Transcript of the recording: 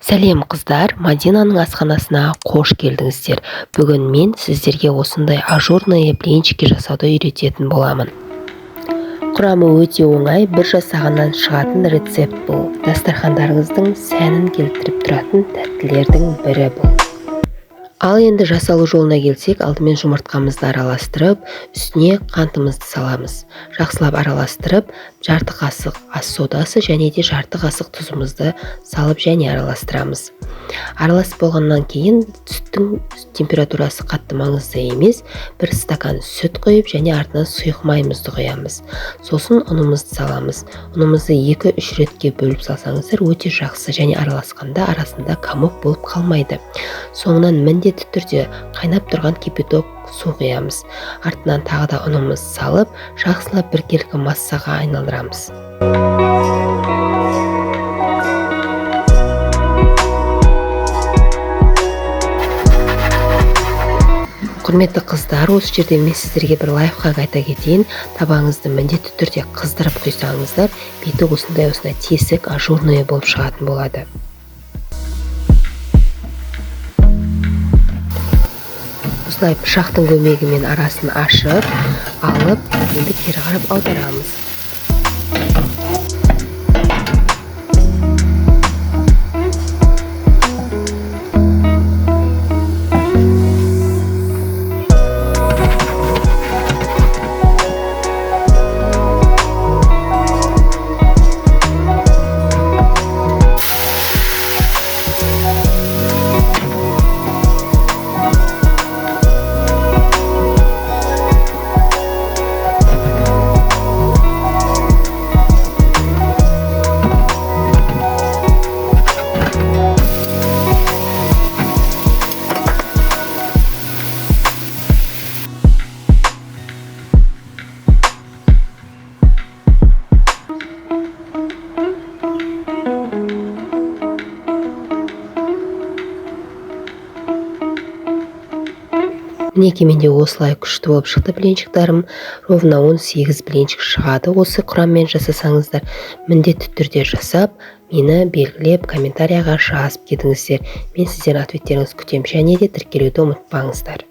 Сәлем, қыздар! Мадинаның асханасына қош келдіңіздер! Бүгін мен сіздерге осындай ажурные блинчики жасауды үйрететін боламын. Құрамы өте оңай, бір жасағаннан шығатын рецепт бұл. Дастархандарыңыздың сәнін келтіріп тұратын тәттілердің бірі бұл. Ал енді жасалу жолына келсек, алдымен жұмыртқамызды араластырып, үстіне қантымызды саламыз. Жақсылап араластырып, жарты қасық ас содасы және де жарты қасық тұзымызды салып және араластырамыз. Араласып болғаннан кейін сүттің температурасы қатты маңызды емес, бір стакан сүт құйып және артынан сұйық майымызды құямыз. Сосын ұнымызды саламыз. Ұнымызды 2-3 ретке бөліп салсаңыздар өте жақсы және араласқанда арасында комок болып қалмайды. Соңынан міндетті түрде қайнап тұрған кипяток су құямыз. Артынан тағы да ұнымызды салып, жақсылап біркелкі массаға айналдырамыз. Құрметті қыздар, осы жерде мен сіздерге бір лайфхак айта кетейін. Табаңызды міндетті түрде қыздырып құйсаңыздар, беті осындай тесік, ажурный болып шығатын болады. Осылай пышақтың көмегімен арасын ашып, алып, енді кері қарап аударамыз. Мінекей, менде осылай күшті болып шықты блинчиктарым. Ровно 18 блинчик шығады осы құраммен жасасаңыздар. Міндетті түрде жасап, мені белгілеп, комментарияға жазып кетіңіздер. Мен сіздердің ответтеріңізді күтемін және де тіркелуді ұмытпаңыздар.